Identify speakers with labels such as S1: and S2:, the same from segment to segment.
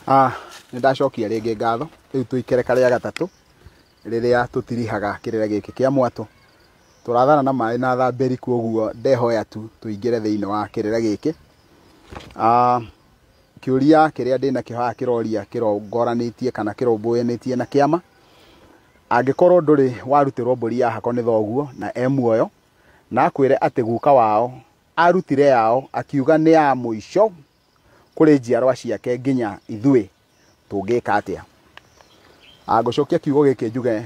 S1: Nĩ ndacokia rĩngĩ ngatho. Rĩu tũikere karĩa gatatũ rĩrĩa tũtirihaga kĩrĩra gĩkĩ kĩa mwatũ. Tũrathana na maĩ na thambĩri, koguo ndehoya tu tũingĩre thĩinĩ wa kĩrĩra gĩkĩ. Kĩũria kĩrĩa ndĩnakĩo haha kĩroria kĩrongoranĩtie kana kĩrũmbũyanĩtie na kĩama. Angĩkorwo ndũrĩ warutĩrwo mbũri ya hako nĩ thoguo na e muoyo, na akwĩre atĩ guka wao arutire yao akiuga nĩ ya mũico kũrĩ njiarwa ciake nginya ithuĩ, tũngĩka atĩa? Ngũcokia kiugo gĩkĩ njuge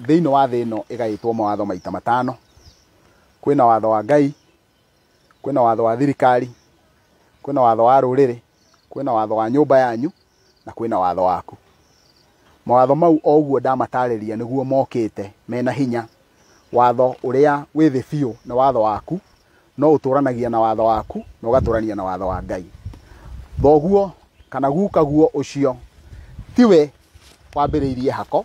S1: thĩinĩ wa thĩ ĩno ĩgaĩtwo mawatho maita matano. Kwĩna watho wa Ngai, kwĩna watho wa thirikari, kwĩna watho wa rũrĩrĩ, kwĩna watho wa nyũmba yanyu, na kwĩna watho waku. Mawatho mau o ũguo ndamatarĩria nĩguo mokĩte mena hinya. Watho ũrĩa wĩ thĩ biũ nĩ watho waku, no ũtũranagia na watho waku na ũgatũrania na watho wa Ngai. Thoguo kana gukaguo ũcio tiwe wambĩrĩirie hako,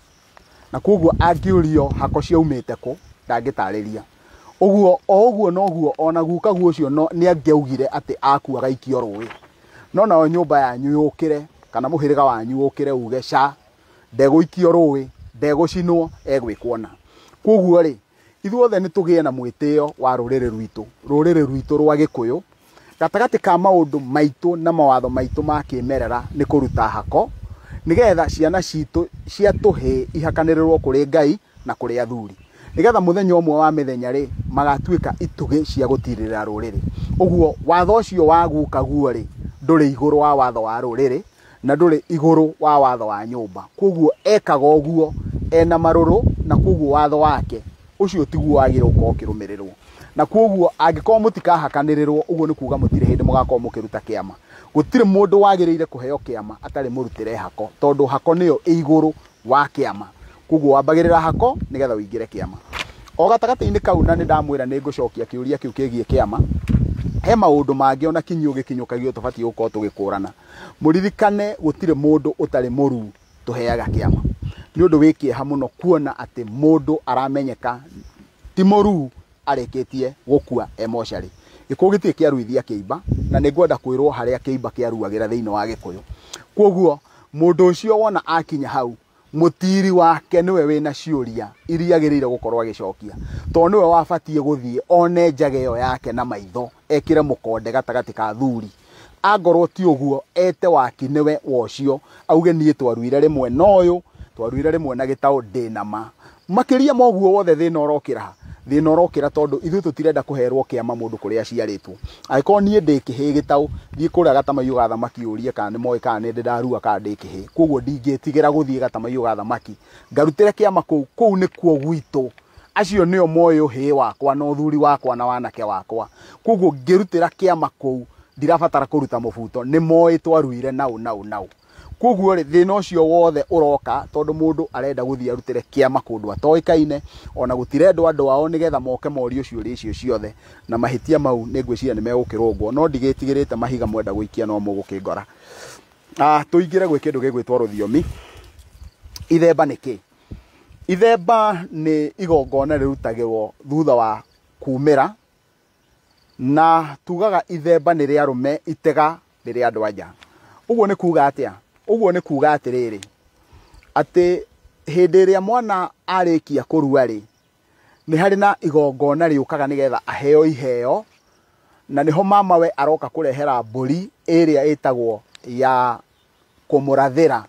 S1: na koguo angĩũrio hako ciaumĩte kũ ndangĩtarĩria. Ũguo o ũguo noguo ona gukaguo ũcio no nĩ angĩaugire atĩ akua agaikio rũĩ, no nayo nyũmba yanyu yũkĩre kana mũhĩrĩga wanyu ũkĩre uge ca ndegũikio rũĩ, ndegũcinwo, egwĩkwo na. Koguo rĩ, ithuothe nĩ tũgĩe na mwĩtĩo wa rũrĩrĩ rwitũ, rũrĩrĩ rwitũ rwa Gĩkũyũ. Gatagatĩ ka maũndũ maitũ na mawatho maitũ ma kĩmerera nĩ kũruta hako, nĩgetha ciana citũ cia tũhĩĩ ihakanĩrĩrwo kũrĩ Ngai na kũrĩ athuri, nĩgetha mũthenya ũmwe wa mĩthenya rĩ magatuĩka itugĩ cia gũtirĩrĩra rũrĩrĩ. Ũguo watho ũcio wa gukaguo rĩ ndũrĩ igũrũ wa watho wa rũrĩrĩ na ndũrĩ igũrũ wa watho wa nyũmba. Koguo ekaga ũguo ena marũrũ, na koguo watho wake ũcio tiguo wagĩrĩirwo gũkorwo ũkĩrũmĩrĩrwo. Na koguo angĩkorwo mũtikahakanĩrĩrwo, ũguo nĩ kuga mũtirĩ hĩndĩ mũgakorwo mũkĩruta kĩama. Gũtirĩ mũndũ wagĩrĩire kũheo kĩama atarĩ mũrutĩre hako, tondũ hako nĩyo ĩ igũrũ wa kĩama. Koguo wambagĩrĩra hako nĩgetha ũingĩre kĩama. O gatagatĩ-inĩ kau, na nĩ ndamwĩra nĩ ngũcokia kĩũria kĩu kĩgiĩ kĩama, he maũndũ mangĩ ona kinyi ũgĩkinyũkagio tũbatiĩ gũkorwo tũgĩkũrana. Mũririkane gũtirĩ mũndũ ũtarĩ mũruu tũheaga kĩama. Nĩ ũndũ wĩ kĩeha mũno kuona atĩ mũndũ aramenyeka ti mũruu arĩkĩtie gũkua e mocarĩ. Gĩkũyũ gĩtirĩ kĩaruithia kĩimba, na nĩ ngwenda kwĩrwo harĩa kĩimba kĩaruagĩra thĩinĩ wa Gĩkũyũ. Koguo mũndũ ũcio wona akinya hau, mũtiri wake nĩwe wĩna ciũria iria agĩrĩire gũkorwo agĩcokia, tondũ nĩwe wabatiĩ gũthiĩ one njaga ĩyo yake na maitho, ekĩre mũkonde gatagatĩ ka athuri. Angorwo ti ũguo, ete waki nĩwe wa ũcio, auge niĩ twaruire rĩmwe na ũyũ, twaruire rĩmwe na gĩtaũ, ndĩna ma. Makĩria ma ũguo wothe, thĩna ũrokĩra ha? Thĩna ũrokĩra tondũ ithuĩ tũtirenda kũherwo kĩama mũndũ kũrĩa aciarĩtwo. Angĩkorwo niĩ ndĩ kĩhĩĩ gĩtaũ, thiĩ kũrĩa Gatamaiyu ga thamaki ũrie kana nĩ moĩ kana nĩ ndĩ ndarua kana ndĩ kĩhĩĩ. Koguo ndingĩtigĩra gũthiĩ Gatamaiyu ga thamaki ngarutĩre kĩama kũu, kũu nĩkuo gwitũ. Acio nĩo moĩ ũhĩĩ wakwa na ũthuri wakwa na wanake wakwa. Koguo ngĩrutĩra kĩama kũu ndirabatara kũruta mũbuto, nĩ moĩ twaruire nau nau nau. Koguo rĩ, thĩna ũcio wothe ũroka tondũ mũndũ arenda gũthiĩ arutĩre kĩama kũndũ atoĩkaine, ona gũtirendwo andũ ao nĩgetha moke morio ciũria icio ciothe, na mahĩtia mau nĩ ngwĩciria nĩ megũkĩrũngwo, no ndigĩtigĩrĩte mahiga mwenda gũikia no mũgũkĩngora. Tũingĩre gwĩ kĩndũ gĩgwĩtwo rũthiomi. Ithemba nĩ kĩ? Ithemba nĩ igongona rĩrutagĩrwo thutha wa kumĩra, na tugaga ithemba nĩ rĩa arũme, itega nĩ rĩa andũ anja. Ũguo nĩ kuga atĩa? Ũguo nĩ kuga atĩrĩrĩ, atĩ hĩndĩ ĩrĩa mwana arĩkia kũrua rĩ, nĩ harĩ na igongona rĩũkaga nĩgetha aheo iheo, na nĩho mamawe aroka kũrehera mbũri ĩrĩa ĩtagwo ya kũmũrathĩra,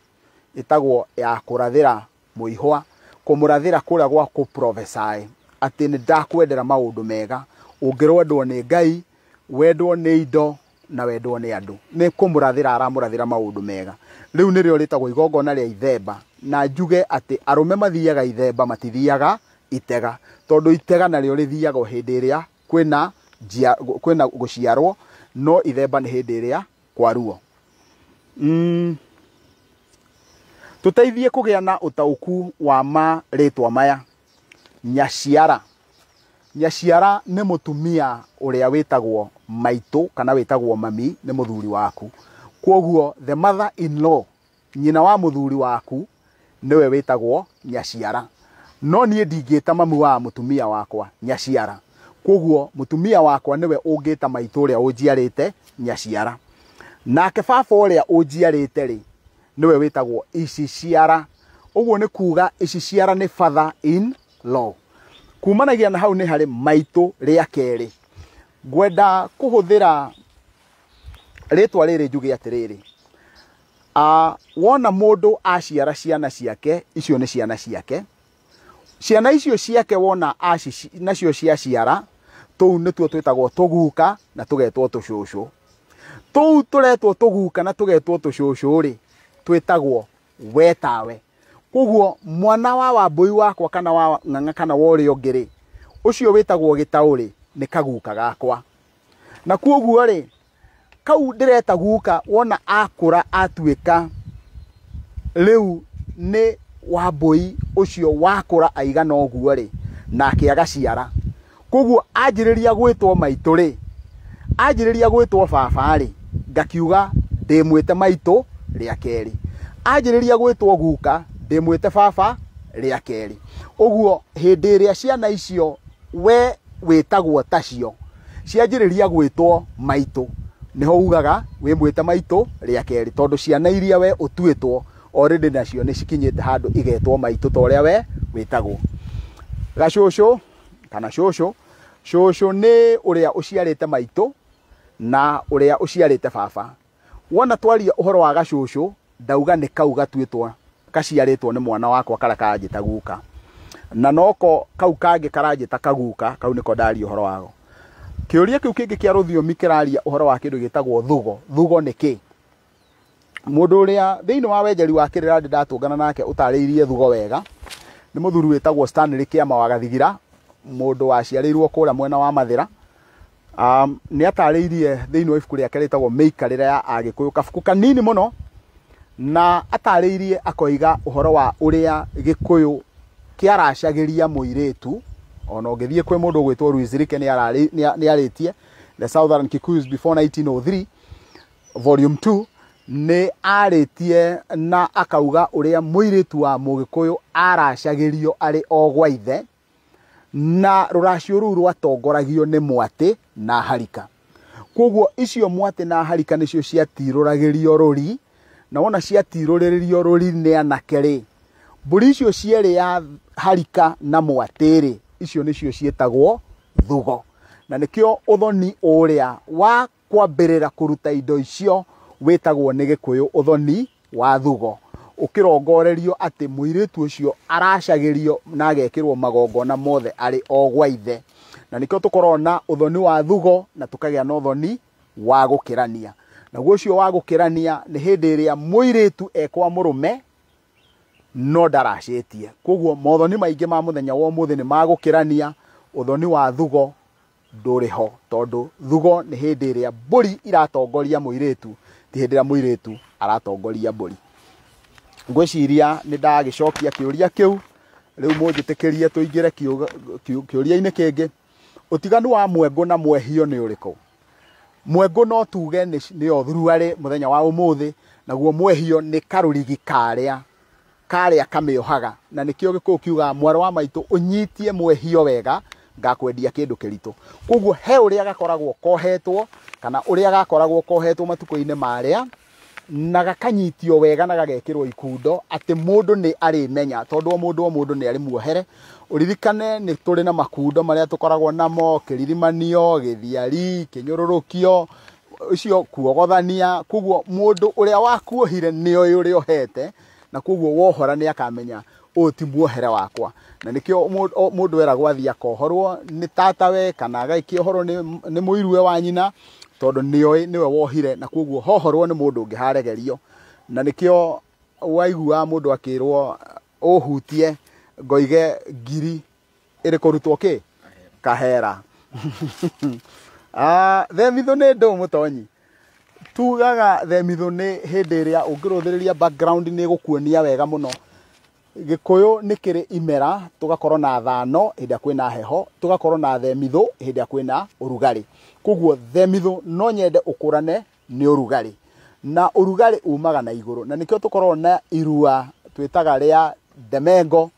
S1: ĩtagwo ya kũrathĩra mũihwa, kũmũrathĩra kũrĩa gwa kũ prophesy atĩ nĩ ndakwendera maũndũ mega, ũngĩrwendwo nĩ Ngai, wendwo nĩ indo na wendwo nĩ andũ. Nĩ kũmũrathĩra aramũrathĩra maũndũ mega. Rĩu nĩrĩo rĩtagwo igongona rĩa ithemba, na njuge atĩ arũme mathiaga ithemba, matithiaga itega, tondũ itega narĩo rĩthiaga o hĩndĩ ĩrĩa kwĩna kwĩna gũciarwo, no ithemba nĩ hĩndĩ ĩrĩa kwaruo. Tũteithie kũgĩa na ũtaũku wa marĩtwa maya. Nyaciara. Nyaciara nĩ mũtumia ũrĩa wĩtagwo maitũ kana wĩtagwo mami nĩ mũthuri waku. Koguo the mother in law, nyina wa mũthuri waku nĩwe wĩtagwo nyaciara. No niĩ ndingĩta mami wa mũtumia wakwa nyaciara. Koguo mũtumia wakwa nĩwe ũngĩta maitũ ũrĩa ũnjiarĩte nyaciara. Nake baba ũrĩa ũnjiarĩte rĩ, nĩwe wĩtagwo iciciara. Ũguo nĩ kuga iciciara nĩ father in law. Kumanagia na hau nĩ harĩ maitũ rĩa kerĩ. Ngwenda kũhũthĩra rĩtwa rĩrĩ njuge atĩrĩrĩ, wona mũndũ aciara ciana ciake, icio nĩ ciana ciake. Ciana icio ciake wona nacio ciaciara, tũu nĩtuo twĩtagwo tũguka na tũgetwo tũcũcũ. Tũu tũretwo tũguka na tũgetwo tũcũcũ rĩ, twĩtagwo we tawe. Koguo mwana wa Wambũi wakwa kana wa Ng'ang'a kana wa ũrĩa ũngĩ rĩ, ũcio wĩtagwo Gĩtaũ rĩ, nĩ kaguka gakwa. Na koguo rĩ, kau ndĩreta guka wona akũra atuĩka rĩu nĩ Wambũi ũcio wakũra aigana ũguo rĩ, nake agaciara. Koguo anjĩrĩria gwĩtwo maitũ rĩ, anjĩrĩria gwĩtwo baba rĩ, ngakiuga ndĩmwĩte maitũ rĩa kerĩ. Anjĩrĩria gwĩtwo guka, ndĩmwĩte baba rĩa kerĩ. Ũguo hĩndĩ ĩrĩa ciana icio we wĩtagwo tacio cianjĩrĩria gwĩtwo maitũ, nĩho ugaga wĩmwĩte maitũ rĩa kerĩ, tondũ ciana iria we ũtuĩtwo already nacio nĩ cikinyĩte handũ igetwo maitũ ta ũrĩa we wĩtagwo. Gacũcũ kana cũcũ, cũcũ nĩ ũrĩa ũciarĩte maitũ na ũrĩa ũciarĩte baba. Wona twaria ũhoro wa gacũcũ, ndauga nĩ kau gatuĩtwo gaciarĩtwo nĩ mwana wakwa karĩa karanjĩta guka, na noko kau kangĩ karanjĩta kaguka, kau nĩko ndaria ũhoro wago. Kĩũria kĩu kĩngĩ kĩa rũthiomi kĩraria ũhoro wa kĩndũ gĩtagwo thugo. Thugo nĩ kĩ? Mũndũ ũrĩa thĩinĩ wa wenjeri wa kĩrĩra ndĩ ndatũngana nake ũtarĩirie thugo wega nĩ mũthuri wĩtagwo Stanley Kĩama wa Gathigira, mũndũ waciarĩirwo kũrĩa mwena wa Mathĩra. Nĩ atarĩirie thĩinĩ wa ibuku rĩake rĩtagwo Mĩikarĩre ya Agĩkũyũ, kabuku kanini mũno, na atarĩirie akoiga ũhoro wa ũrĩa Gĩkũyũ kĩaracagĩria mũirĩtu. Ona ũngĩthiĩ kwĩ mũndũ ũgwĩtwo Louis Rike nĩ arĩtie The Southern Kikuyus Before 1903 Volume 2, nĩ arĩtie na akauga ũrĩa mũirĩtu wa Mũgĩkũyũ aracagĩrio arĩ o gwa ithe, na rũracio rũu rwatongoragio nĩ mwatĩ na harika. Koguo icio mwatĩ na harika nĩcio ciatirũragĩrio rũri, na wona ciatirũrĩrĩrio rũri nĩ anake rĩ, mbũri icio cierĩ ya harika na mwatĩ rĩ, icio nĩcio ciĩtagwo thugo. Na nĩkĩo ũthoni ũrĩa wa kwambĩrĩra kũruta indo icio wĩtagwo nĩ Gĩkũyũ ũthoni wa thugo, ũkĩrongorerio atĩ mũirĩtu ũcio aracagĩrio na agekĩrwo magongona mothe arĩ o gwa ithe. Na nĩkĩo tũkoragwo na ũthoni wa thugo na tũkagĩa na ũthoni wa gũkĩrania. Naguo ũcio wa gũkĩrania nĩ hĩndĩ ĩrĩa mũirĩtu ekwa mũrũme no ndaracĩtie. Koguo mothoni maingĩ ma mũthenya wa ũmũthĩ nĩ ma gũkĩrania. Ũthoni wa thugo ndũrĩ ho, tondũ thugo nĩ hĩndĩ ĩrĩa mbũri iratongoria mũirĩtu, ti hĩndĩ ĩrĩa mũirĩtu aratongoria mbũri. Ngwĩciria nĩ ndagĩcokia kĩũria kĩu. Rĩu mũnjĩtĩkĩrie tũingĩre kĩũria-inĩ kĩngĩ. Ũtiganu wa mwengũ na mwehio nĩ ũrĩkũ? Mwengũ no tuge nĩyo thuruarĩ mũthenya wa ũmũthĩ, naguo mwehio nĩ karũrigi karĩa kamĩohaga. Na nĩkĩo Gĩkũyũ kiugaga mwarĩ wa maitũ ũnyitie mwehio wega, ngakwendia kĩndũ kĩritũ. Koguo he ũrĩa gakoragwo kohetwo, kana ũrĩa gakoragwo kohetwo matukũ-inĩ marĩa, na gakanyitio wega na gagekĩrwo ikundo atĩ mũndũ nĩ arĩmenya, tondũ o mũndũ o mũndũ nĩ arĩ muohere. Ũririkane nĩ tũrĩ na makundo marĩa tũkoragwo namo, kĩririmanio, gĩthiari, kĩnyũrũrũkio, ũcio kuogothania. Koguo mũndũ ũrĩa wakuohire nĩ oĩ ũrĩa ohete, na koguo wohora nĩ akamenya ũyũ ti muohere wakwa. Na nĩkĩo mũndũ eragwo athiĩ akohorwo nĩ tatawe kana agakĩohorwo nĩ mũiruwe wa nyina, tondũ nĩoĩ nĩwe wohire, na koguo hohorwo nĩ mũndũ ũngĩ haregerio. Na nĩkĩo waiguaga mũndũ akĩrwo ũhutie ngoige ngiri ĩrĩ kũrutwo kĩ? Kahera. Themithũ nĩ ndũ mũtonyi? Tugaga themithũ nĩ hĩndĩ ĩrĩa ũngĩrũthĩrĩria background nĩ ĩgũkuonia wega mũno. Gĩkũyũ nĩ kĩrĩ imera, tũgakorwo na thano hĩndĩ ĩrĩa kwĩna heho, tũgakorwo na themithũ hĩndĩ ĩrĩa kwĩna ũrugarĩ. Koguo themithũ no nyende ũkũrane nĩ ũrugarĩ, na ũrugarĩ umaga na igũrũ, na nĩkĩo tũkoragwo na irua twĩtaga rĩa ndemengo,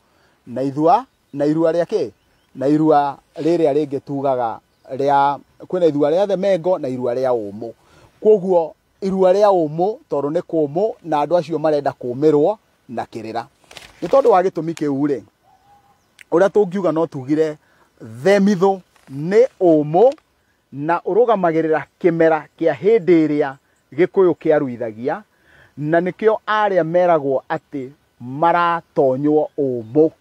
S1: na ithua, na irua rĩa kĩ? Na irua rĩrĩa rĩngĩ tugaga rĩa, kwĩna irua rĩa themengo na irua rĩa ũmũ. Koguo Irua rĩa ũmũ tondũ nĩ kũmũ na andũ acio marenda kũmĩrwo na kĩrĩra. Nĩ tondũ wa gĩtũmi kĩu rĩ, ũrĩa tũngiuga no tugire themithũ nĩ ũmũ na ũrũgamagĩrĩra kĩmera kĩa hĩndĩ ĩrĩa Gĩkũyũ kĩaruithagia, na nĩkĩo arĩa meragwo atĩ maratonywo ũmũ.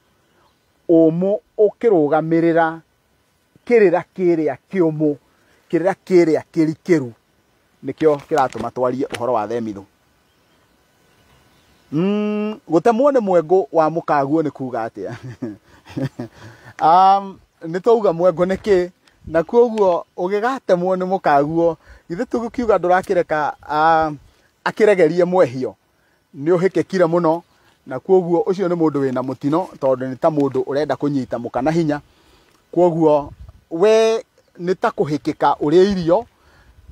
S1: Ũmũ ũkĩrũgamĩrĩra kĩrĩra kĩrĩa kĩũmũ, kĩrĩra kĩrĩa kĩrikĩru, nĩkĩo kĩratũma twarie ũhoro wa themithũ. Gũtemwo nĩ mwengũ wa mũkaguo nĩ kuga atĩa? Nĩ twauga mwengũ nĩ kĩ, na koguo ũgĩgatemwo nĩ mũkaguo, githĩ tũgĩkiuga ndũrakĩreka akĩregerie mwehio, nĩ ũhĩkĩkire mũno, na koguo ũcio nĩ mũndũ wĩna mũtino, tondũ nĩ ta mũndũ ũrenda kũnyita mũka na hinya. Koguo we nĩ ta kũhĩkĩka ũrĩa irio,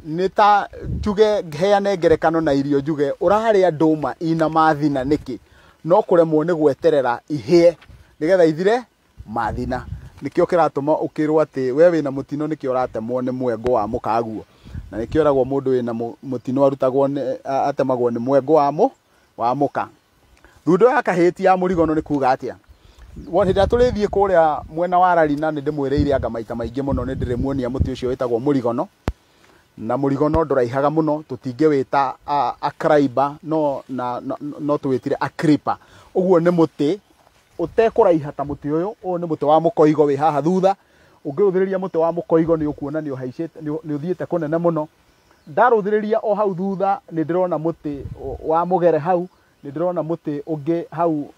S1: nĩ ta njuge heane ngerekano na irio, njuge ũrarĩa ndũma ina mathina nĩkĩ, no kũremwo nĩ gweterera ihĩe nĩgetha ithire mathina. Nĩkĩo kĩratũma ũkĩrwo atĩ we wĩna mũtino, nĩkĩo ũratemwo nĩ mwengũ wa mũkaguo, na nĩkĩo ĩragwo mũndũ wĩna mũtino arutagwo nĩ, atemagwo nĩ mwengũ wa mũka. Thundo ya kahĩti ya mũrigono nĩ kuga atĩa? Wona hĩndĩ ĩrĩa tũrĩthiĩ kũrĩa mwena wa Rarina, nĩ ndĩmwĩrĩire anga maita maingĩ mũno, nĩ ndĩrĩmuonia mũtĩ ũcio wĩtagwo mũrigono. Na mũrigono ndũraihaga mũno, tũtingĩwĩta a climber, no tũwĩtire a creeper. Ũguo nĩ mũtĩ ũtekũraiha ta mũtĩ ũyũ. Ũyũ nĩ mũtĩ wa mũkoigo wĩ haha thutha. Ũngĩrũthĩrĩria mũtĩ wa mũkoigo nĩ ũkuona nĩ ũhaicĩte, nĩ ũthiĩte kũnene mũno. Ndarũthĩrĩria o hau thutha nĩ ndĩrona mũtĩ wa mũgere hau, nĩ ndĩrona mũtĩ ũngĩ hau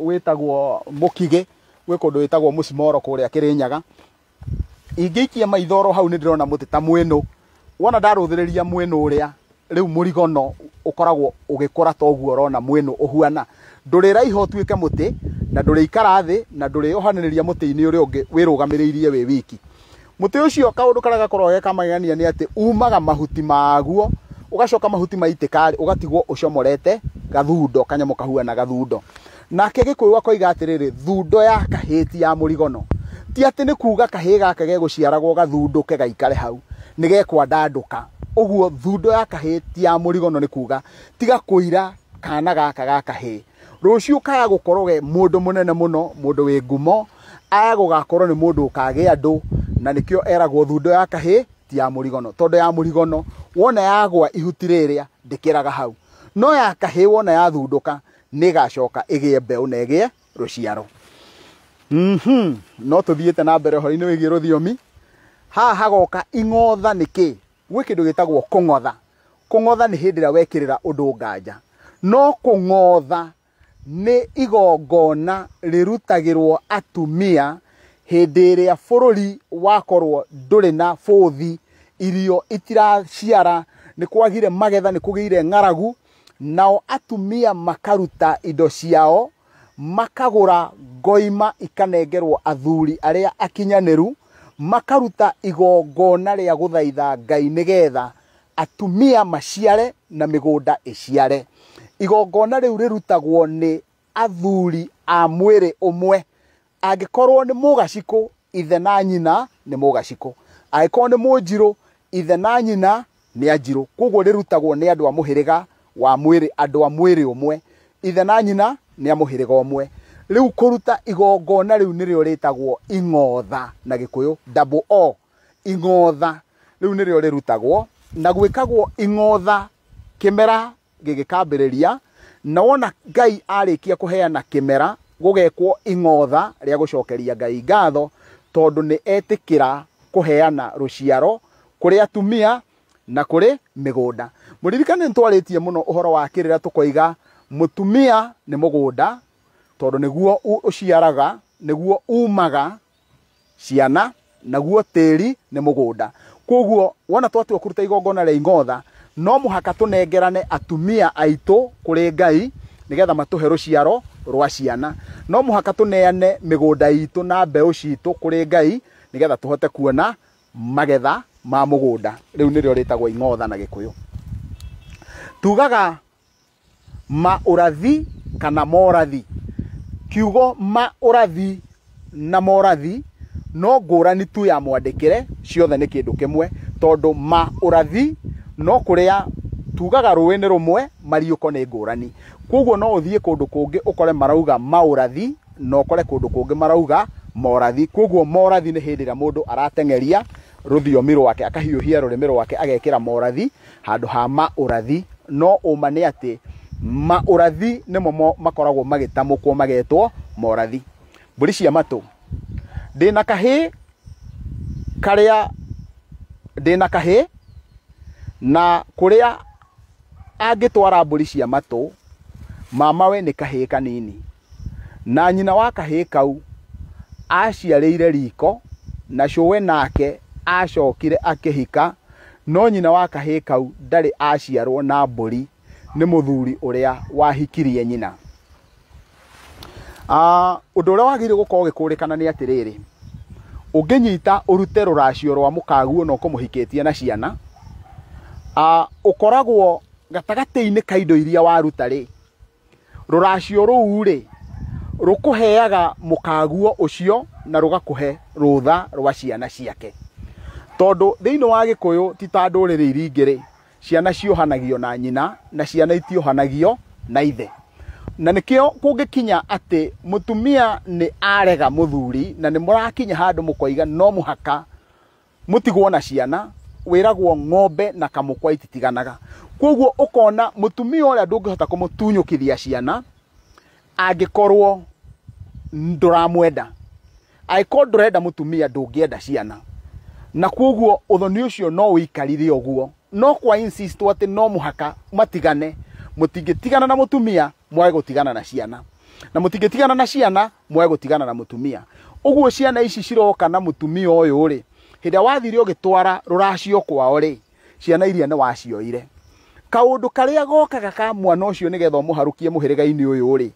S1: wĩtagwo mũkigĩ, gwĩ kũndũ wĩtagwo mũcimoro kũrĩa Kĩrĩnyaga. Ingĩikia maitho oro hau nĩ ndĩrona mũtĩ ta mwĩnũ. Wona ndarũthĩrĩria mwĩnũ ũrĩa, rĩu mũrigono ũkoragwo ũgĩkũra ta ũguo ũrona mwĩnũ ũhuana. Ndũrĩraiha ũtuĩke mũtĩ, na ndũrĩikara thĩ, na ndũrĩohanĩrĩria mũtĩ-inĩ ũrĩa ũngĩ wĩrũgamĩrĩirie wĩ wiki. Mũtĩ ũcio kaũndũ karĩa gakoragwo ge kamagegania nĩ atĩ umaga mahuti maguo, ũgacoka mahuti maitĩka rĩ, ũgatigwo ũcomorete gathundo, kanyamũ kahuana gathundo. Nake Gĩkũyũ akoiga atĩrĩrĩ, thundo ya kahĩti ya mũrigono. Ti atĩ nĩ kuga kahĩĩ gaka gegũciaragwo gathundũke gaikare hau, nĩ gekwandandũka. Ũguo thundo ya kahĩti ya mũrigono nĩ kuga tiga kũira kana gaka ga kahĩĩ. Rũciũ kaya gũkorwo ge mũndũ mũnene mũno, mũndũ wĩ ngumo, aya gũgakorwo nĩ mũndũ ũkagĩa andũ, na nĩkĩo eragwo thundo ya kahĩĩ ti ya mũrigono. Tondũ ya mũrigono wona yagwa ihuti rĩrĩa ndĩkĩraga hau, no ya kahĩĩ wona yathundũka nĩgacoka ĩgĩe mbeũ na ĩgĩe rũciaro. No tũthiĩte na mbere ũhoro-inĩ wĩgiĩ rũthiomi. Haha hagoka ing'otha nĩ kĩ? Gwĩ kĩndũ gĩtagwo kũng'otha. Kũng'otha nĩ hĩndĩ ĩrĩa wekĩrĩra ũndũ nganja. No kũng'otha nĩ igongona rĩrutagĩrwo atumia hĩndĩ ĩrĩa bũrũri wakorwo ndũrĩ na bũthi, irio itiraciara, nĩ kwagire magetha, nĩ kũgĩire ng'aragu, nao atumia makaruta indo ciao, makagũra ngoima ikanengerwo athuri arĩa akinyanĩru, makaruta igongona rĩa gũthaitha Ngai nĩgetha atumia maciare na mĩgũnda ĩciare. Igongona rĩu rĩrutagwo nĩ athuri a mwĩrĩ ũmwe. Angĩkorwo nĩ mũgacikũ, ithe na nyina nĩ mũgacikũ. Angĩkorwo nĩ mũnjirũ, ithe na nyina nĩ anjirũ. Koguo rĩrutagwo nĩ andũ a mũhĩrĩga wa mwĩrĩ, andũ a mwĩrĩ ũmwe. Ithe na nyina nĩ a mũhĩrĩga ũmwe. Rĩu kũruta igongona rĩu nĩrĩo rĩtagwo ing'otha na Gĩkũyũ, double O, ing'otha. Rĩu nĩrĩo rĩrutagwo, na gwĩkagwo ing'otha kĩmera gĩgĩkambĩrĩria, na wona Ngai arĩkia kũheana kĩmera, gũgekwo ing'otha rĩa gũcokeria Ngai ngatho, tondũ nĩ etĩkĩra kũheana rũciaro kũrĩ atumia na kũrĩ mĩgũnda. Mũririkane nĩ twarĩtie mũno ũhoro wa kĩrĩra, tũkoiga mũtumia nĩ mũgũnda, tondũ nĩguo ũciaraga, nĩguo umaga ciana, naguo tĩri nĩ mũgũnda. Koguo wona twatua kũruta igongona rĩa ing'otha, no mũhaka tũnengerane atumia aitũ kũrĩ Ngai nĩgetha matũhe rũciaro rwa ciana. No mũhaka tũneane mĩgũnda itũ na mbeũ citũ kũrĩ Ngai nĩgetha tũhote kuona magetha ma mũgũnda. Rĩu nĩrĩo rĩtagwo ing'otha na Gĩkũyũ. Tugaga ma ũrathi kana morathi. Kiugo ma ũrathi na morathi no ngũrani tu ya mwandĩkĩre, ciothe nĩ kĩndũ kĩmwe, tondũ ma ũrathi no kũrĩa Tugaga rũĩ nĩ rũmwe, mariũko nĩ ngũrani. Koguo no ũthiĩ kũndũ kũngĩ ũkore marauga maũrathi, na ũkore kũndũ kũngĩ marauga morathi. Koguo morathi nĩ hĩndĩ ĩrĩa mũndũ arateng'eria rũthiomi rwake, akahiũhia rũrĩmĩ rwake agekĩra morathi handũ ha maũrathi. No ũma nĩ atĩ maũrathi nĩmo makoragwo magĩtamũkwo magetwo morathi. Mbũri cia matũ. Ndĩna kahĩĩ karĩa ndĩna kahĩĩ na kũrĩa angĩtwara mbũri cia matũ, mamawe nĩ kahĩĩ kanini. Na nyina wa kahĩĩ kau aciarĩire riko na cũwe nake acokire akĩhika, no nyina wa kahĩĩ kau ndarĩ aciarwo na mbũri nĩ mũthuri ũrĩa wahikirie nyina. Ũndũ ũrĩa wagĩrĩire gũkorwo ũgĩkũrĩkana nĩ atĩrĩrĩ, ũngĩnyita ũrute rũracio rwa mũkaguo na ũkũmũhikĩtie na ciana, ũkoragwo gatagatĩ-inĩ ka indo iria waruta rĩ, rũracio rũu rĩ, rũkũheaga mũkaguo ũcio na rũgakũhe rũtha rwa ciana ciake. Tondũ thĩinĩ wa Gĩkũyũ ti ta ndũrĩrĩ iria ingĩ rĩ, ciana ciohanagio na nyina na ciana itiohanagio na ithe. Na nĩkĩo kũngĩkinya atĩ mũtumia nĩ arega mũthuri na nĩ mũrakinya handũ mũkoiga no mũhaka mũtigwo na ciana, wĩragwo ng'ombe na kamũkwa ititiganaga. Koguo ũkona mũtumia ũrĩa ndũngĩhota kũmũtunyũkithia ciana angĩkorwo ndũramwenda. Angĩkorwo ndũrenda mũtumia ndũngĩenda ciana. Na koguo ũthoni ũcio no ũikarire ũguo. No kwa insist atĩ no mũhaka matigane, mũtingĩtigana na mũtumia mwage gũtigana na ciana, na mũtingĩtigana na ciana mwage gũtigana na mũtumia. Ũguo ciana ici ciroka na mũtumia ũyũ rĩ, hĩndĩ ĩrĩa wathire ũgĩtwara rũracio kwao rĩ, ciana iria nĩ wacioire. Kaũndũ karĩa gokaga ka mwana ũcio nĩgetha ũmũharũkie mũhĩrĩga-inĩ ũyũ rĩ,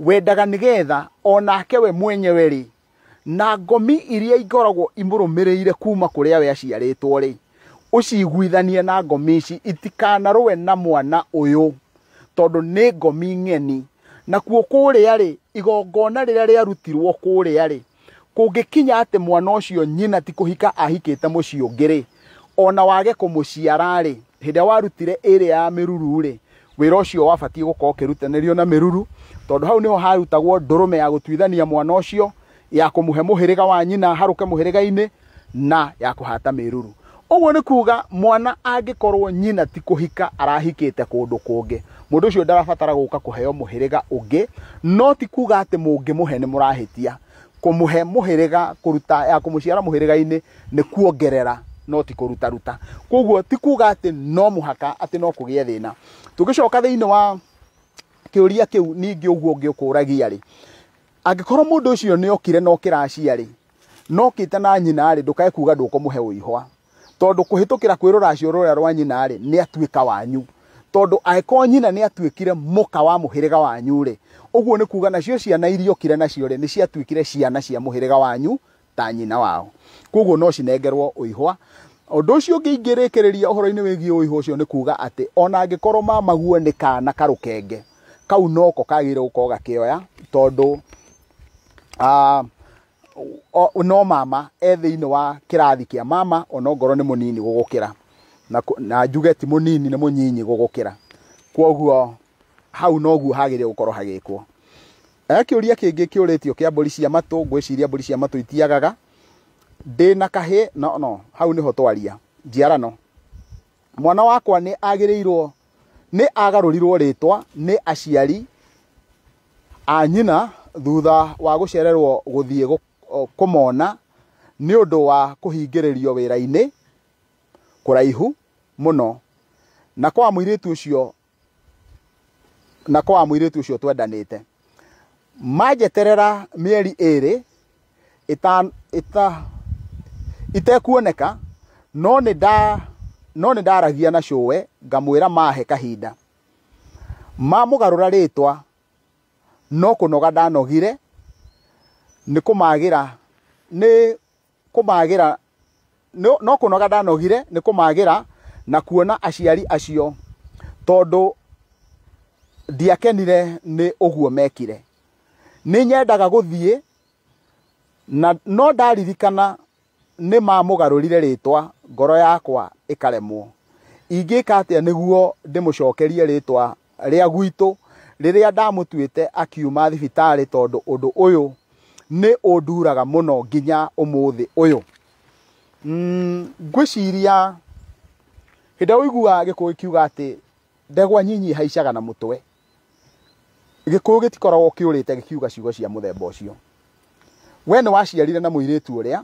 S1: wendaga nĩgetha onake we mwenyewe rĩ, na ngomi iria ikoragwo imũrũmĩrĩire kuma kũrĩa we aciarĩtwo rĩ, ũciguithanie na ngomi ici itikanarũe na mwana ũyũ, tondũ nĩ ngomi ng'eni. Nakuo kũrĩa rĩ, igongona rĩrĩa rĩarutirwo kũrĩa rĩ, kũngĩkinya atĩ mwana ũcio nyina ti kũhika ahikĩte mũciĩ ũngĩ rĩ, ona wage kũmũciara rĩ, hĩndĩ ĩrĩa warutire ĩrĩa ya mĩruru rĩ, wĩra ũcio wabatiĩ gũkorwo ũkĩrutanĩrio na mĩruru, tondũ hau nĩho harutagwo ndũrũme ya gũtuithania mwana ũcio, ya kũmũhe mũhĩrĩga wa nyina harũke mũhĩrĩga-inĩ, na ya kũhata mĩruru. Ũguo nĩ kuga mwana angĩkorwo nyina ti kũhika arahikĩte kũndũ kũngĩ, mũndũ ũcio ndarabatara gũka kũheo mũhĩrĩga ũngĩ, no ti kuga atĩ mũngĩmũhe nĩ mũrahĩtia. Kũmũhe mũhĩrĩga, kũruta ya kũmũciara mũhĩrĩga-inĩ nĩ kuongerera, no ti kũrutaruta. Koguo ti kuga atĩ no mũhaka atĩ no kũgĩe thĩna. Tũngĩcoka thĩinĩ wa kĩũria kĩu ningĩ ũguo ũngĩ ũkũragia rĩ, angĩkorwo mũndũ ũcio nĩ okire na okĩracia rĩ, no okĩte na nyina rĩ, ndũkae kuga ndũkũmũhe ũihwa, tondũ kũhĩtũkĩra kwĩ rũracio rũrĩa rwa nyina rĩ, nĩ atuĩka wanyu. Tondũ angĩkorwo nyina nĩ atuĩkire mũka wa mũhĩrĩga wanyu rĩ, ũguo nĩ kuga nacio ciana iria okire nacio rĩ, nĩ ciatuĩkire ciana cia mũhĩrĩga wanyu ta nyina wao. Koguo no cinengerwo ũihwa. Ũndũ ũcio ũngĩ ingĩrĩkĩrĩria ũhoro-inĩ wĩgiĩ ũihwa ũcio nĩ kuga atĩ ona angĩkorwo mamaguo nĩ kana karũkenge, kau noko kagĩrĩire gũkorwo gakĩoya, tondũ no mama e thĩinĩ wa kĩrathi kĩa mama, ona ongorwo nĩ mũnini gũgũkĩra, na njuge ti mũnini, nĩ mũnyinyi gũgũkĩra. Koguo hau noguo hagĩrĩire gũkorwo hagĩkwo. Kĩũria kĩngĩ kĩũrĩtio kĩa mbũri cia matũ, ngwĩciria mbũri cia matũ itiagaga. Ndĩna kahĩĩ, no no, hau nĩho twaria. Njiarano. Mwana wakwa nĩ agĩrĩirwo, nĩ agarũrirwo rĩtwa nĩ aciari a nyina thutha wa gũcererwo gũthiĩ kũmona nĩ ũndũ wa kũhingĩrĩrio wĩra-inĩ kũraihu mũno, na kwa mũirĩtu ũcio, na kwa mũirĩtu ũcio twendanĩte. Manjeterera mĩeri ĩrĩ itekuoneka, no nĩ ndaragia na cũwe ngamwĩra mahe kahinda. Mamũgarũra rĩtwa no kũnoga ndanogire, nĩ kũmagĩra, nĩ kũmagĩra, no kũnoga ndanogire nĩ kũmagĩra na kuona aciari acio, tondũ ndiakenire nĩ ũguo mekire. Nĩ nyendaga gũthiĩ na no ndaririkana nĩ mamũgarũrire rĩtwa, ngoro yakwa ĩkaremwo. Ingĩka atĩa nĩguo ndĩmũcokerie rĩtwa rĩa gwitũ rĩrĩa ndamũtuĩte akiuma thibitarĩ, tondũ ũndũ ũyũ nĩ ũnduraga mũno nginya ũmũthĩ ũyũ. Ngwĩciria hĩndĩ ĩrĩa ũiguaga Gĩkũyũ gĩkiuga atĩ ndegwa nyinyi ihaicaga na mũtwe, Gĩkũyũ gĩtikoragwo kĩũrĩte gĩkiuga ciugo cia mũthemba ũcio. We nĩ waciarire na mũirĩtu ũrĩa,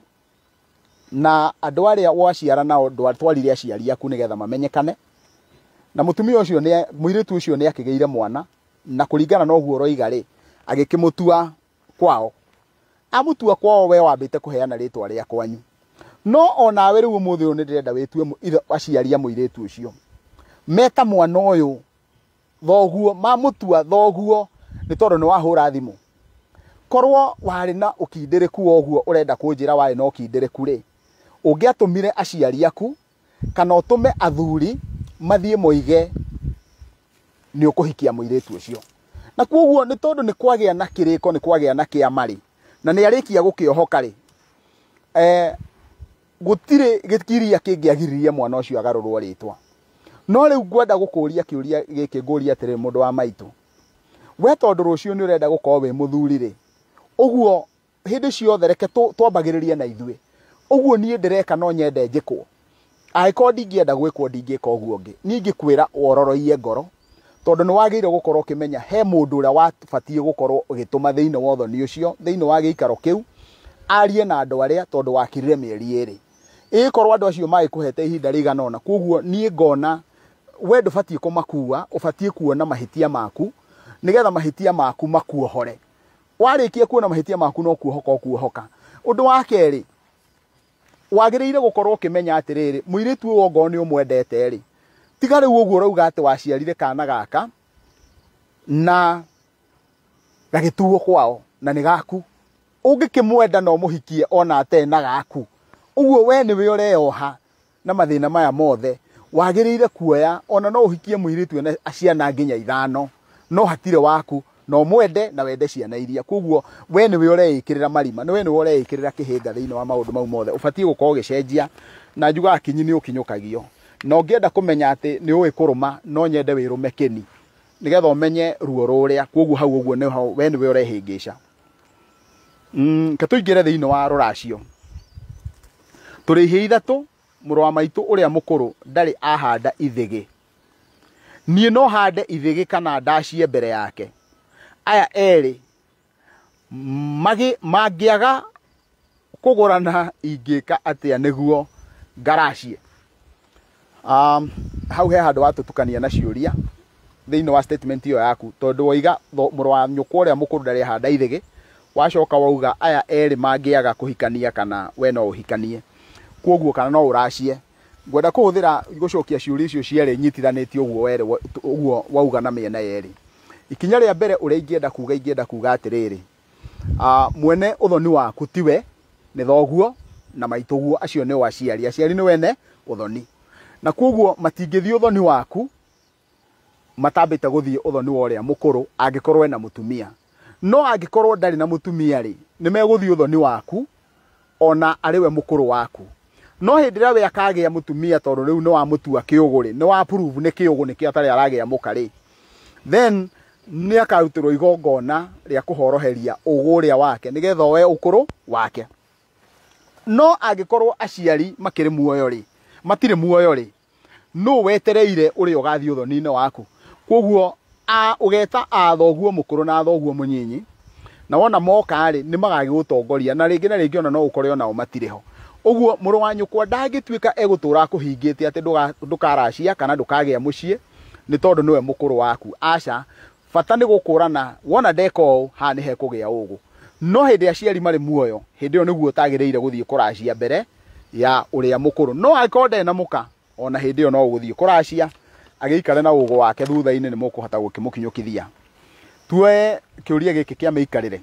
S1: na andũ arĩa waciara nao ndwatwarire aciari aku nĩgetha mamenyekane, na mũtumia ũcio nĩ mũirĩtu ũcio nĩ akĩgĩire mwana, na kũringana na ũguo ũroiga rĩ, agĩkĩmũtua kwao. Amũtua kwao we wambĩte kũheana rĩtwa rĩa kwanyu. No onawe rĩu ũmũthĩ ũyũ nĩ ndĩrenda wĩtue aciari a mũirĩtu ũcio. Meta mwana ũyũ thoguo, mamũtua thoguo nĩ tondũ nĩ wahũra thimũ. Korwo warĩ na ũkindĩrĩku wa ũguo ũrenda kũnjĩra warĩ na ũkindĩrĩku rĩ, ũngĩatũmire aciari aku kana ũtũme athuri mathiĩ moige nĩ ũkũhikia mũirĩtu ũcio. Na koguo nĩ tondũ nĩ kwagĩa na kĩrĩko, nĩ kwagĩa na kĩama rĩ, na nĩ arĩkia gũkĩohoka rĩ, gũtirĩ gĩkiria kĩngĩagiririe mwana ũcio agarũrwo rĩtwa. No rĩu ngwenda gũkũria kĩũria gĩkĩ, ngũria atĩrĩrĩ mũndũ wa maitũ, we tondũ rũciũ nĩ ũrenda gũkorwo wĩ mũthuri rĩ, ũguo hĩndĩ ciothe reke twambagĩrĩrie na ithuĩ. Ũguo niĩ ndĩreka no nyende njĩkwo. Angĩkorwo ndingĩenda gwĩkwo ndingĩka ũguo ũngĩ. Niĩ ingĩkwĩra wororoiye ngoro, tondũ nĩ wagĩrĩire gũkorwo ũkĩmenya he mũndũ ũrĩa wabatiĩ gũkorwo ũgĩtũma thĩinĩ wa ũthoni ũcio, thĩinĩ wa gĩikaro kĩu, arie na andũ arĩa, tondũ wakirire mĩeri ĩrĩ. Ĩgĩkorwo andũ acio magĩkũhete ihinda rĩigana ũna, koguo niĩ ngona we ndũbatiĩ kũmakua, ũbatiĩ kuona mahĩtia maku, nĩgetha mahĩtia maku makuohore. Warĩkia kuona mahĩtia maku no kuohoka ũkuohoka. Ũndũ wa kerĩ, wagĩrĩire gũkorwo ũkĩmenya atĩrĩrĩ, mũirĩtu ũyũ ongorwo nĩ ũmwendete rĩ, tiga rĩu ũguo ũrauga atĩ waciarire kana gaka na gagĩtuo kwao na nĩ gaku. Ũngĩkĩmwenda no ũmũhikie ona atarĩ na gaku. Ũguo we nĩwe ũreyoha na mathĩna maya mothe. Wagĩrĩire kuoya ona no ũhikie mũirĩtu ena ciana nginya ithano, no hatirĩ waku, na ũmwende na wende ciana iria. Koguo we nĩwe ũreĩkĩrĩra marima, we nĩwe ũreĩkĩrĩra kĩhĩnga thĩinĩ wa maũndũ mau mothe. Ũbatiĩ gũkorwo ũgĩcenjia, na njugaga kinyi nĩ ũkinyũkagio. Na ũngĩenda kũmenya atĩ nĩ ũĩ kũrũma, no nyende wĩrũme kĩni, nĩgetha ũmenye ruo rũrĩa. Koguo hau ũguo nĩho we nĩwe ũrehĩngĩca. Reke tũingĩre thĩinĩ wa rũracio. Tũrĩ ihĩĩ ithatũ, mũrũ wa maitũ ũrĩa mũkũrũ ndarĩ ahanda ithĩgĩ. Niĩ no hande ithĩgĩ kana ndacie mbere yake. Aya erĩ mangĩaga kũgũrana ingĩka atĩa nĩguo ngaracie? Hau he handũ watũtukania na ciũria thĩinĩ wa statement ĩyo yaku, tondũ woiga mũrũ wa nyũkwa ũrĩa mũkũrũ ndarĩ ahanda ithĩgĩ, wacoka wauga aya erĩ mangĩaga kũhikania kana we no ũhikanie, koguo kana no ũracie. Ngwenda kũhũthĩra gũcokia ciũria icio cierĩ nyitithanĩtie ũguo werĩ, ũguo wauga na mĩena yerĩ. Ikinya rĩa mbere ũrĩa ingĩenda kuga atĩrĩrĩ, mwene ũthoni waku tiwe, nĩ thoguo na maitũguo, acio nĩo aciari. Aciari nĩ wene ũthoni, na koguo matingĩthiĩ ũthoni waku matambĩte gũthiĩ ũthoni wa ũrĩa mũkũrũ angĩkorwo ena mũtumia. No angĩkorwo ndarĩ na mũtumia rĩ, nĩ megũthiĩ ũthoni waku ona arĩ we mũkũrũ waku. No hĩndĩ ĩrĩa we akagĩa mũtumia, tondũ rĩu nĩ wamũtua kĩũgũ rĩ, nĩ wa prove nĩ kĩũgũ nĩkĩo atarĩ aragĩa mũka rĩ, then nĩ akarutĩrwo igongona rĩa kũhoroheria ũgũ ũrĩa wake nĩgetha oe ũkũrũ wake. No angĩkorwo aciari makĩrĩ muoyo rĩ, matirĩ muoyo rĩ, no wetereire ũrĩa ũgathiĩ ũthoni-inĩ waku. Koguo ũgeta a thoguo mũkũrũ na thoguo mũnyinyi, na wona moka rĩ, nĩ magagĩgũtongoria, na rĩngĩ na rĩngĩ ona no ũkore onao matirĩ ho. Ũguo mũrũ wa nyũkwa ndangĩtuĩka egũtũra akũhingĩte atĩ ndũkaracia kana ndũkagĩa mũciĩ nĩ tondũ nĩwe mũkũrũ waku. Aca, bata nĩ gũkũrana, wona ndeka ũũ haha nĩ hekũgĩa ũgũ. No hĩndĩ aciari marĩ muoyo, hĩndĩ ĩyo nĩguo ũtagĩrĩire gũthiĩ kũracia mbere ya ũrĩa mũkũrũ. No angĩkorwo ndarĩ na mũka, ona hĩndĩ ĩyo no ũgũthiĩ kũracia agĩikare na ũgũ wake, thutha-inĩ nĩ mũkũhota gũkĩmũkinyũkithia. Tuoe kĩũria gĩkĩ kĩa mĩikarĩre.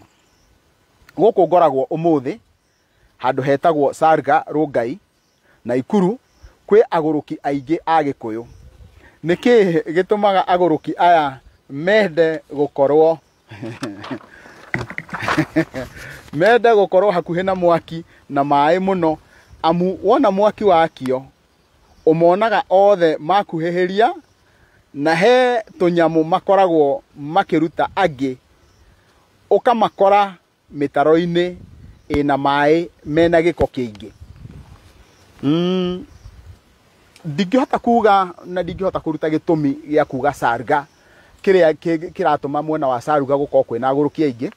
S1: Gũkũ ngoragwo ũmũthĩ handũ hetagwo Sarga Rongai Naikuru, kwĩ agũrũki aingĩ a Gĩkũyũ. Nĩkĩ gĩtũmaga agũrũki aya mende gũkorwo mende gũkorwo hakuhĩ na mwaki na maĩ mũno, amu wona mwaki wakio Ũmonaga othe makuhĩhĩria na he tũnyamũ makoragwo makĩruta angĩ, ũkamakora mĩtaro-inĩ ĩna maĩ mena gĩko kĩingĩ. Ndingĩhota kuga na ndingĩhota kũruta gĩtũmi gĩa kuga Salga kĩrĩa kĩratũma mwena wa Salga gũkorwo kwĩna agũrũki aingĩ,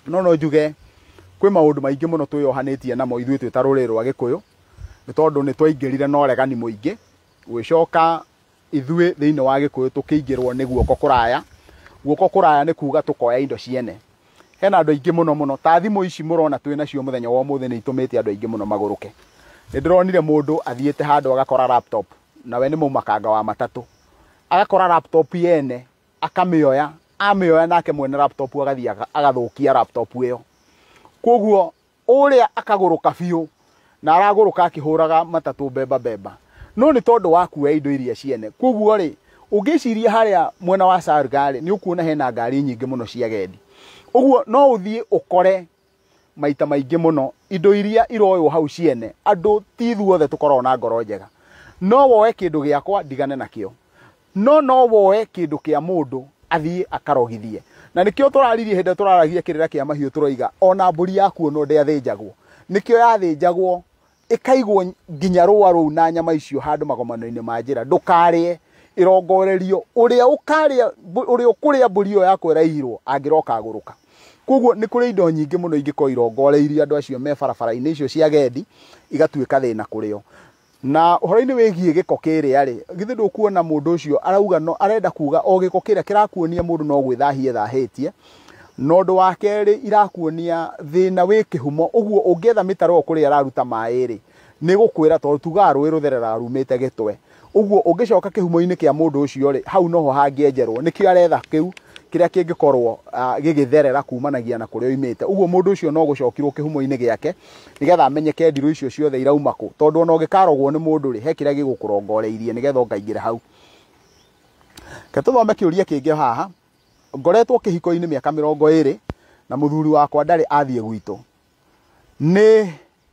S1: no no njuge kwĩ maũndũ maingĩ mũno twĩyohanĩtie namo ithuĩ twĩ ta rũrĩrĩ rwa Gĩkũyũ, nĩ tondũ nĩ twaingĩrire na ũregani mũingĩ, gũgĩcoka ithuĩ thĩinĩ wa Gĩkũyũ tũkĩingĩrwo nĩ guoko kũraya. Guoko kũraya nĩ kuga tũkoya indo ciene. Hena andũ aingĩ mũno mũno, ta thimũ ici mũrona twĩ nacio mũthenya wa ũmũthĩ nĩ itũmĩte andũ aingĩ mũno magũrũke. Nĩ ndĩronire mũndũ athiĩte handũ agakora laptop, nawe nĩ mũmakanga wa matatũ, agakora laptop yene akamĩoya, amĩoya nake mwene laptop agathiĩ agathũkia laptop ĩyo. Koguo ũrĩa akagũrũka biũ na aragũrũka akĩhũraga matatũ mbemba mbemba, no nĩ tondũ wa kuoya indo iria ciene. Koguo rĩ, ũngĩciria harĩa mwena wa Salga rĩ, nĩ ũkuona hena ngari nyingĩ mũno cia agendi. Ũguo no ũthiĩ ũkore maita maingĩ mũno indo iria iroywo hau ciene, andũ ti ithuothe tũkoragwo na ngoro njega. No woe kĩndũ gĩakwa ndigane nakĩo, no no woe kĩndũ kĩa mũndũ athiĩ akarogithie. Na nĩkĩo tũraririe hĩndĩ ĩrĩa tũraragia kĩrĩra kĩa mahiũ, tũroiga ona mbũri yaku ono ndĩathĩnjagwo. Nĩkĩo yathĩnjagwo ĩkaigwo nginya rũa rũu na nyama icio handũ magomano-inĩ ma njĩra, ndũkarĩe, ĩrongorerio ũrĩa ũkarĩa, ũrĩa ũkũrĩa mbũri ĩyo yakwa ĩraiyirwo angĩroka agũrũka. Koguo nĩ kũrĩ indo nyingĩ mũno ingĩkorwo irongoreirio andũ acio me barabara-inĩ icio cia agendi, igatuĩka thĩna kũrĩ o. Na ũhoro-inĩ wĩgiĩ gĩko kĩrĩa rĩ, githĩ ndũkuona mũndũ ũcio arauga no arenda kuga o gĩko kĩrĩa kĩrakuonia mũndũ no gwĩthahia ethahĩtie, na ũndũ wa kerĩ irakuonia thĩna wĩ kĩhumo. Ũguo ũngĩetha mĩtaro kũrĩa araruta maĩ rĩ, nĩ gũkwĩra tondũ tugaga rũĩ rũthereraga rumĩte gĩtwe. Ũguo ũngĩcoka kĩhumo-inĩ kĩa mũndũ ũcio rĩ, hau noho hangĩenjerwo. Nĩkĩo aretha kĩu kĩrĩa kĩngĩkorwo gĩgĩtherera kumanagia na kũrĩa oimĩte. Ũguo mũndũ ũcio no gũcokirwo kĩhumo-inĩ gĩake nĩgetha amenyeke ndirũ icio ciothe irauma kũ, tondũ ona ũngĩkarogwo nĩ mũndũ rĩ, he kĩrĩa gĩgũkũrongoreirie nĩgetha ũkaingĩra hau. Reke tũthome kĩũria kĩngĩ haha. Ngoretwo kĩhiko-inĩ mĩaka 20 na mũthuri wakwa ndarĩ athiĩ gwitũ. Nĩ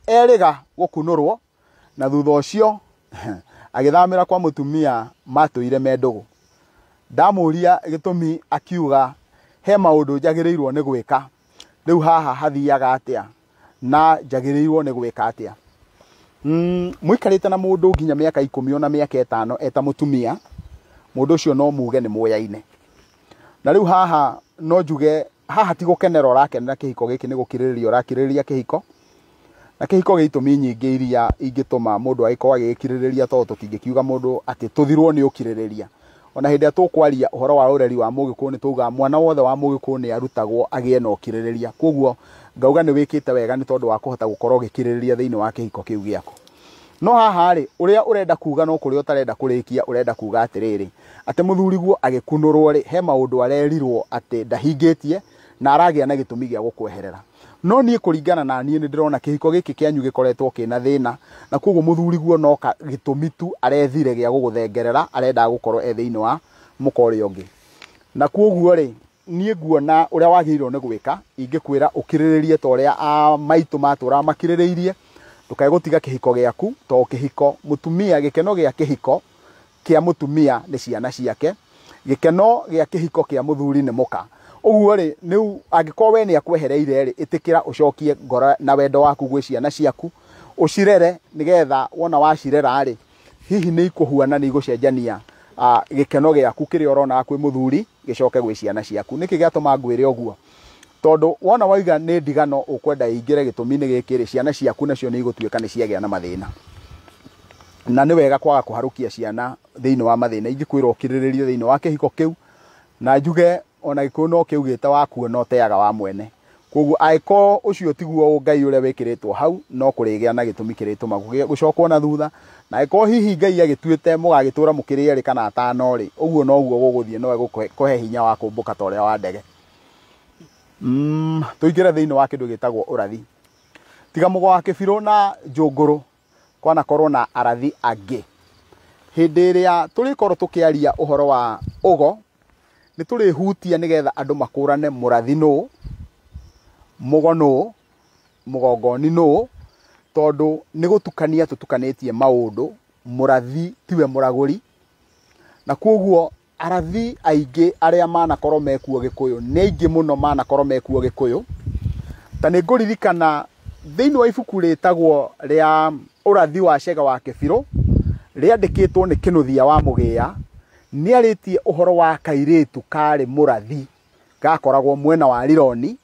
S1: erĩga gũkunũrwo na thutha ũcio agĩthamĩra kwa mũtumia matũire me ndũgũ. Ndamũria gĩtũmi akiuga he maũndũ njagĩrĩirwo nĩ gwĩka, rĩu haha hathiaga atĩa na njagĩrĩirwo nĩ gwĩka atĩa. Mũikarĩte na mũndũ nginya mĩaka 10 ona mĩaka 5 eta mũtumia, mũndũ ũcio no muge nĩ mũyaine. Na rĩu haha no njuge haha ti gũkenera ũrakenera kĩhiko gĩkĩ, nĩ gũkirĩrĩria ũrakirĩrĩria kĩhiko. Na kĩhiko gĩ itũmi nyingĩ iria ingĩtũma mũndũ agĩkorwo agĩkirĩrĩria, tondũ tũtingĩkiuga mũndũ atĩ tũthirwo nĩ ũkirĩrĩria. Ona hĩndĩ ĩrĩa tũkwaria ũhoro wa ũreri wa mũgĩkũyũ nĩ tugaga mwana wothe wa mũgĩkũyũ nĩ arutagwo agĩe na ũkirĩrĩria. Koguo ngauga nĩ wĩkĩte wega nĩ tondũ wa kũhota gũkorwo ũgĩkirĩrĩria thĩinĩ wa kĩhiko kĩu gĩaku. No haha rĩ, ũrĩa ũrenda kuga no kũrĩa ũtarenda kũrĩkia, ũrenda kuga atĩrĩrĩ, atĩ mũthuriguo agĩkunũrwo rĩ, he maũndũ arerirwo atĩ ndahingĩtie na aragĩa na gĩtũmi gĩa gũkweherera. No niĩ kũringana na niĩ nĩ ndĩrona kĩhiko gĩkĩ kĩanyu gĩkoretwo kĩna thĩna, na koguo mũthuriguo no gĩtũmi tu arethire gĩa gũgũthengerera, arendaga gũkorwo e thĩinĩ wa mũka ũrĩa ũngĩ. Na koguo rĩ, niĩ nguona ũrĩa wagĩrĩirwo nĩ gwĩka, ingĩkwĩra ũkirĩrĩrie ta ũrĩa a maitũ matũraga makirĩrĩirie, ndũkae gũtiga kĩhiko gĩaku, tondũ kĩhiko mũtumia, gĩkeno gĩa kĩhiko kĩa mũtumia nĩ ciana ciake, gĩkeno gĩa kĩhiko kĩa mũthuri nĩ mũka. Ũguo rĩ, rĩu angĩkorwo we nĩ akwehereire rĩ, ĩtĩkĩra ũcokie ngoro na wendo waku gwĩ ciana ciaku, ũcirere nĩgetha wona wacirera rĩ, hihi nĩ ikũhuana, nĩ igũcenjania gĩkeno gĩaku kĩrĩa ũronaga kwĩ mũthuri gĩcoke gwĩ ciana ciaku. Nĩkĩ gĩatũma ngwĩre ũguo? Tondũ wona waiga nĩ ndigano ũkwenda ĩingĩre gĩtũmi-inĩ gĩkĩ rĩ, ciana ciaku nacio nĩ igũtuĩka nĩ ciagĩa na mathĩna. Na nĩ wega kwaga kũharũkia ciana thĩinĩ wa mathĩna. Ingĩkwĩra ũkirĩrĩrie thĩinĩ wa kĩhiko kĩu, na njuge ona Gĩkũyũ no kĩugĩte wakuona ũteaga wa mwene. Koguo angĩkorwo ũcio tiguo Ngai ũrĩa wĩkĩrĩtwo hau, no kũrĩgĩa na gĩtũmi kĩrĩtũma gũcokwo na thutha. Na angĩkorwo hihi Ngai agĩtuĩte mũgagĩtũra mũkĩrĩ erĩ kana atano rĩ, ũguo noguo gũgũthiĩ, no egũkũhe hinya wa kũmbũka ta ũrĩa wa ndege. Tũingĩre thĩinĩ wa kĩndũ gĩtagwo ũrathi. Tiga mũgo wa kĩbirũ na njũngũrũ, kwanakorwo na arathi angĩ. Hĩndĩ ĩrĩa tũrĩkorwo tũkĩaria ũhoro wa ũgo, nĩ tũrĩhutia nĩgetha andũ makũrane mũrathi nũ, mũgo nũ, mũgongoni nũ, tondũ nĩ gũtukania tũtukanĩtie maũndũ Mũrathi tiwe mũragũri, na kwoguo arathi aingĩ arĩa manakorwo mekuo Gĩkũyũ nĩ aingĩ mũno manakorwo mekuo Gĩkũyũ. Ta nĩ ngũririkana thĩinĩ wa ibuku rĩtagwo rĩa ũrathi wa Cega wa Kĩbirũ, rĩandĩkĩtwo nĩ Kĩnũthia wa Mũgĩa, nĩ arĩtie ũhoro wa kairĩtu karĩ mũrathi gakoragwo mwena wa Rironi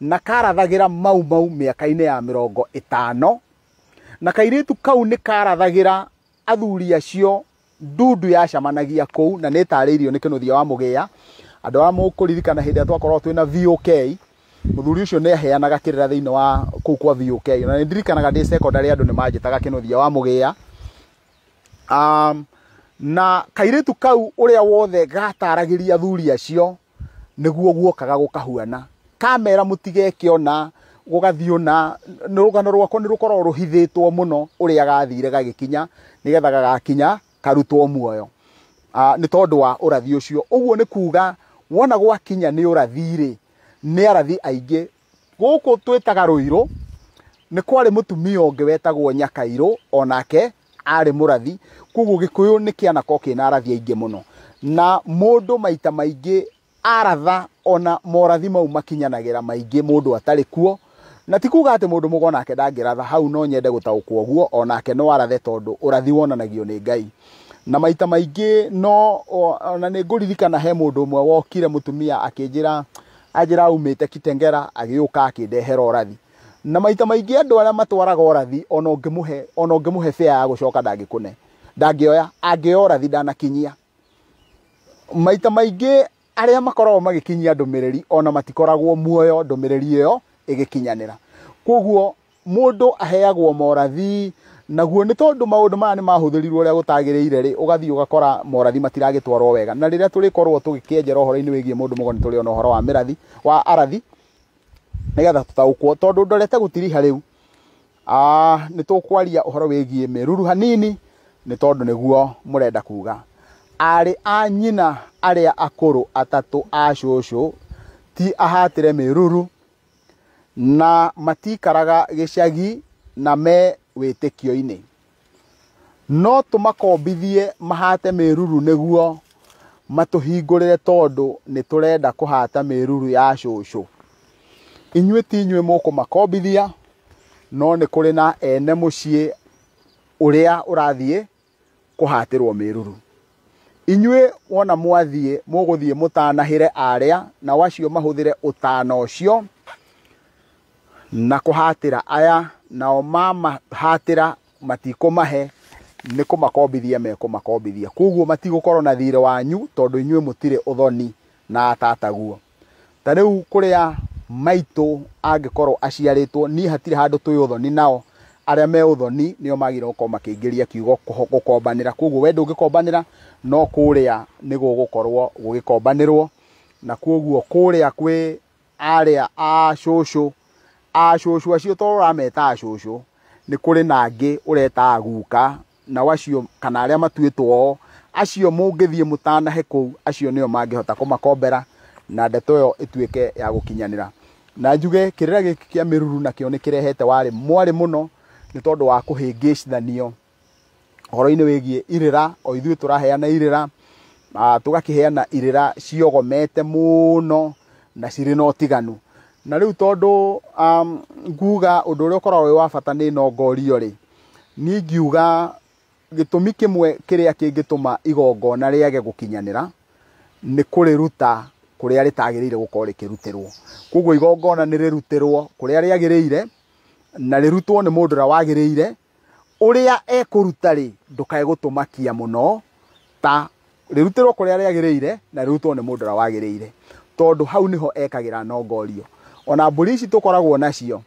S1: na karathagĩra Mau Mau mĩaka-inĩ ya 50, na kairĩtu kau nĩ karathagĩra athuri acio ndundu yacemanagia kũu, na nĩ ĩtarĩirio nĩ Kĩnũthia wa Mũgĩa. Andũ arĩa mũkũririkana hĩndĩ ĩrĩa twakoragwo twĩna VOK, mũthuri ũcio nĩ aheanaga kĩrĩra thĩinĩ wa kũu kwa VOK, na nĩ ndirikanaga ndĩ secondary andũ nĩ manjĩtaga Kĩnũthia wa Mũgĩa. Na kairĩtu kau ũrĩa wothe gataragĩria athuri acio nĩguo guokaga gũkahuana, kamera mũtigeke ona gũgathiĩ ona rũgano rwakwa nĩ rũkoragwo rũhithĩtwo mũno ũrĩa gathire gagĩkinya nĩgetha gagakinya karutwo muoyo, nĩ tondũ wa ũrathi ũcio. Ũguo nĩ kuga wona gwakinya nĩ ũrathi rĩ, nĩ arathi aingĩ. Gũkũ twĩtaga Rũirũ nĩ kwarĩ mũtumia ũngĩ wetagwo Nyakairũ, onake arĩ mũrathi. Koguo Gĩkũyũ nĩ kĩanakorwo kĩna arathi aingĩ mũno, na mũndũ maita maingĩ aratha ona morathi mau makinyanagĩra maingĩ mũndũ atarĩ kuo. Na ti kuga atĩ mũndũ mũgo nake ndangĩratha, hau no nyende gũtaũkwo ũguo, onake no arathe tondũ ũrathi wonanagio nĩ Ngai. Na maita maingĩ no ona nĩ ngũririkana he mũndũ ũmwe wokire mũtumia akĩnjĩra, anjĩra aumĩte Kitengera, agĩũka akĩndehera ũrathi. Na maita maingĩ andũ arĩa matwaraga ũrathi ona ũngĩmũhe fare ya gũcoka ndangĩkũne, ndangĩoya, angĩoya ũrathi ndanakinyia. Maita maingĩ arĩa makoragwo magĩkinyia ndũmĩrĩri ona matikoragwo muoyo ndũmĩrĩri ĩyo ĩgĩkinyanĩra. Koguo mũndũ aheagwo morathi, naguo nĩ tondũ maũndũ maya nĩ mahũthĩrirwo ũrĩa gũtagĩrĩire rĩ, ũgathiĩ ũgakora morathi matiragĩtwarwo wega. Na rĩrĩa tũrĩkorwo tũgĩkĩenjera ũhoro-inĩ wĩgiĩ mũndũ mũgo nĩ tũrĩona ũhoro wa mĩrathi wa arathi nĩgetha tũtaũkwo, tondũ ndorete gũtiriha rĩu. Nĩ tũkwaria ũhoro wĩgiĩ mĩruru hanini nĩ tondũ nĩguo mũrenda kuga. Arĩ a nyina arĩa akũrũ atatũ a cũcũ ti ahatĩre mĩruru na matikaraga gĩcagi na me wĩtĩkio-inĩ. No tũmakombithie mahate mĩruru nĩguo matũhingũrĩre tondũ nĩ tũrenda kũhata mĩruru ya cũcũ. Inyuĩ ti inyuĩ mũkũmakombithia, no nĩ kũrĩ na ene mũciĩ ũrĩa ũrathiĩ kũhatĩrwo mĩruru. Inyuĩ wona mwathiĩ mũgũthiĩ mũtanahĩre arĩa, nao acio mahũthĩre ũtana ũcio na kũhatĩra aya, nao mamahatĩra matikũmahe, nĩ kũmakombithia mekũmakombithia. Koguo matigũkorwo na thirĩ wanyu tondũ inyuĩ mũtirĩ ũthoni na atataguo. Ta rĩu kũrĩa maitũ angĩkorwo aciarĩtwo, niĩ hatirĩ handũ twĩ ũthoni nao, arĩa me ũthoni nĩo magĩrĩirwo gũkorwo makĩingĩria kiugo gũkombanĩra. Koguo we ndũngĩkombanĩra, no kũrĩa nĩ gũgũkorwo gũgĩkombanĩrwo. Na koguo kũrĩa kwĩ arĩa a cũcũ, a cũcũ acio to ũrameta a cũcũ, nĩ kũrĩ na angĩ ũreta aguka, nao acio kana arĩa matuĩtwo o, acio mũngĩthiĩ mũtanahe kũu, acio nĩo mangĩhota kũmakombera na ndeto ĩyo ĩtuĩke ya gũkinyanĩra. Na njuge kĩrĩra gĩkĩ kĩa mĩruru nakĩo nĩ kĩrehete warĩ mwarĩ mũno nĩ tondũ wa kũhĩngĩcithanio ũhoro-inĩ wĩgiĩ irĩra. O ithuĩ tũraheana irĩra, tũgakĩheana irĩra ciogomete mũno na cirĩ na ũtiganu. Na rĩu tondũ nguga ũndũ ũrĩa ũkoragwo wĩ wa bata nĩ nongorio rĩ, niĩ ingiuga gĩtũmi kĩmwe kĩrĩa kĩngĩtũma igongona rĩage gũkinyanĩra nĩ kũrĩruta kũrĩa rĩtagĩrĩire gũkorwo rĩkĩrutĩrwo. Koguo igongona nĩ rĩrutĩrwo kũrĩa rĩagĩrĩire na rĩrutwo nĩ mũndũ ũrĩa wagĩrĩire. Ũrĩa ekũruta rĩ, ndũkae gũtũmakia mũno ta rĩrutĩrwo kũrĩa rĩagĩrĩire na rĩrutwo nĩ mũndũ ũrĩa wagĩrĩire, tondũ hau nĩho ekagĩra nongorio. Ona mbũri ici tũkoragwo nacio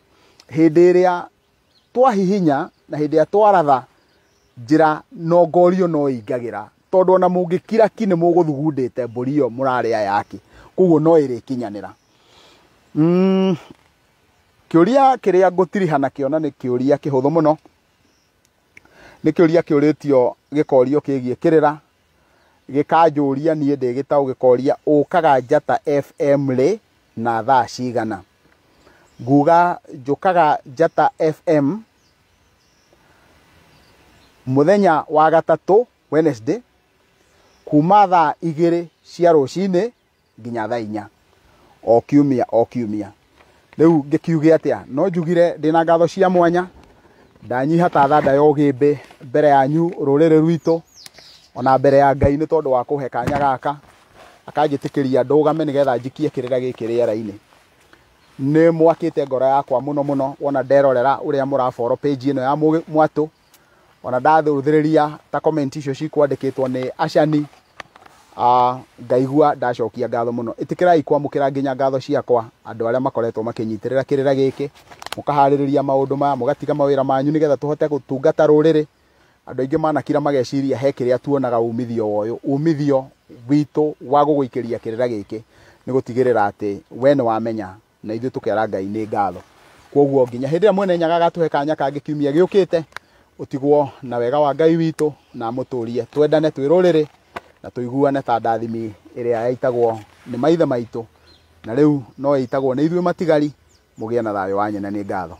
S1: hĩndĩ ĩrĩa twahihinya na hĩndĩ ĩrĩa twaratha njĩra, nongorio no ĩingagĩra, tondũ ona mũngĩkira ki nĩ mũgũthugundĩte mbũri ĩyo mũrarĩa yake, koguo no ĩrĩkinyanĩra. Kĩũria kĩrĩa ngũtiriha nakĩo na nĩ kĩũria kĩhũthũ mũno, nĩ kĩũria kĩũrĩtio gĩkorio kĩgiĩ kĩrĩra, gĩkanjũria niĩ ndĩ gĩtaũ, gĩkoria ũkaga Njata FM rĩ na thaa cigana? Nguga njũkaga Njata FM Mũthenya wa gatatũ, Wednesday, kuma thaa 2 cia rũcinĩ nginya thaa 4, o kiumia o kiumia. Rĩu ngĩkiuge atĩa? No njugire ndĩna ngatho cia mwanya, ndanyiha ta thanda ya ũgĩmbĩ mbere yanyu rũrĩrĩ rwitũ, ona mbere ya Ngai nĩ tondũ wa kũhe kanya gaka, akanjĩtĩkĩria ndũgame nĩgetha njikie kĩrĩra gĩkĩ rĩera-inĩ. Nĩ mwakĩte ngoro yakwa mũno mũno wona nderorera ũrĩa mũrafollow page ĩno ya Mwatũ, ona ndathũthĩrĩria ta comment icio cikwandĩkĩtwo nĩ Acani, ngaigua ndacokia ngatho mũno. Ĩtĩkĩrai kwamũkĩra nginya ngatho ciakwa andũ arĩa makoretwo makĩnyitĩrĩra kĩrĩra gĩkĩ, mũkaharĩrĩria maũndũ maya, mũgatiga mawĩra manyu nĩgetha tũhote gũtungata rũrĩrĩ. Andũ aingĩ manakira mageciria he kĩrĩa tuonaga umithio wa ũyũ. Umithio witũ wa gũgũikĩria kĩrĩra gĩkĩ nĩ gũtigĩrĩra atĩ we nĩ wamenya na ithuĩ tũkera Ngai nĩ ngatho. Koguo nginya hĩndĩ ĩrĩa Mwene Nyaga agatũhe kanya kangĩ kiumia gĩũkĩte, ũtigwo na wega wa Ngai witũ na amũtũrie, twendane twĩ rũrĩrĩ na tũiguane ta ndathimi ĩrĩa yaitagwo nĩ maithe maitũ, na rĩu no ĩitagwo nĩ ithuĩ matigari. Mũgĩe na thayũ wa nyene. Nĩ ngatho.